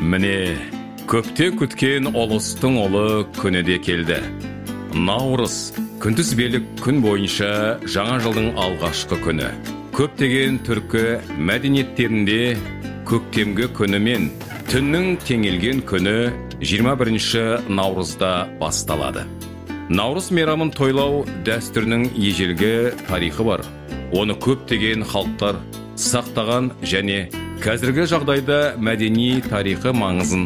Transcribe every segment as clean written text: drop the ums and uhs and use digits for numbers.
Міне, көпте күткен ұлыстың ұлы күні де келді. Наурыз, күнтізбелік күн бойынша жаңа жылдың алғашқы күні. Көптеген түркі мәдениеттерінде көктемгі күні мен түннің теңелген күні 21 наурызда басталады. Наурыз мейрамын тойлау дәстүрінің ежелгі тарихы бар. Оны көптеген халықтар сақтаған және қазіргі жағдайда мәдени тарихы маңызын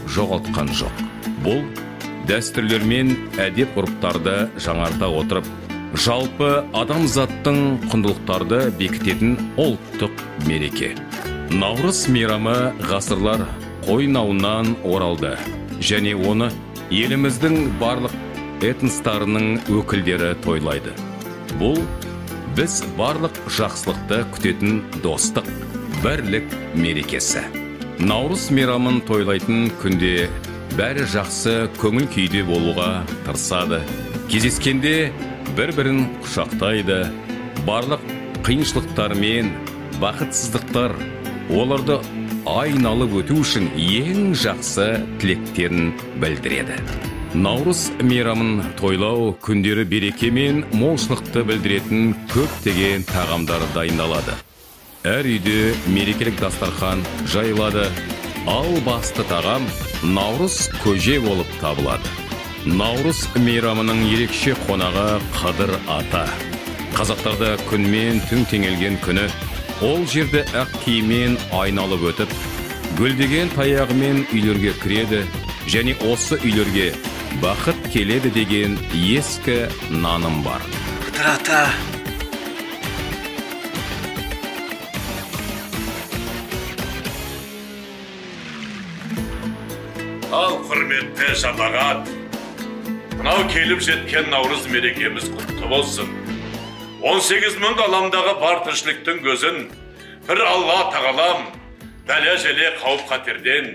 жоғалтқан жоқ. Бұл дәстүрлер мен әдеп ғұрыптарды жаңарта отырып, жалпы адамзаттың құндылықтарды бекітетін ұлттық мереке. Наурыз мейрамы ғасырлар қойнауынан оралды және оны еліміздің барлық этностарының өкілдері тойлайды. Бұл біз барлық жақсылықты күтетін достық, бірлік мерекесі. Наурыз мейрамын тойлайтын күнде бәрі жақсы көңіл күйде болуға тырысады. Кездескенде бір-бірін құшақтайды. Барлық қиыншылықтар мен бақытсыздықтар оларды айналып өту үшін ең жақсы тілектерін білдіреді. Наурыз мейрамын тойлау күндері береке мен молшылықты білдіретін көптеген тағамдар дайындалады. Әр үйде мерекелік дастархан жайылады, ал басты тағам наурыз көже болып табылады. Наурыз мейрамының ерекше қонағы Қыдыр ата. Қазақтарда күн мен түн теңелген күні ол жерді ақ киіммен айналып өтіп, гүлдеген таяғымен үйлерге кіреді және осы үйлерге бақыт келеді деген ескі наным бар. Қыдыр ата. Ал құрметті жамағат, мынау келіп жеткен наурыз мерекеміз құтты болсын. 18 мың ғаламдағы бар тіршіліктің көзін бір Алла тағалам бәле-жәле қауіп-қатерден,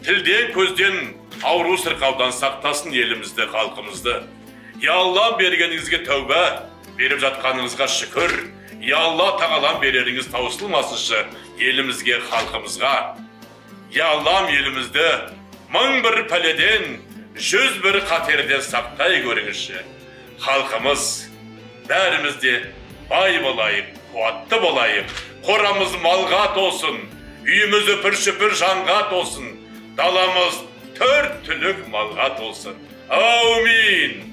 тілден көзден ауру сырқаудан сақтасын елімізді, халқымызды. Я Аллам, бергеніңізге тәуба, беріп жатқаныңызға шүкір. Я Алла тағалам, береріңіз таусылмасыншы елімізге, халқымызға. Я Аллам, елімізді мың бір пәледен, жүз бір қатерден сақтай көріңізші. Халқымыз, бәріміз де бай болайық, қуатты болайық, қорамыз малға толсын, үйіміз үпір-шүпір жанға толсын, даламыз төрт түлік малға толсын. Аумин!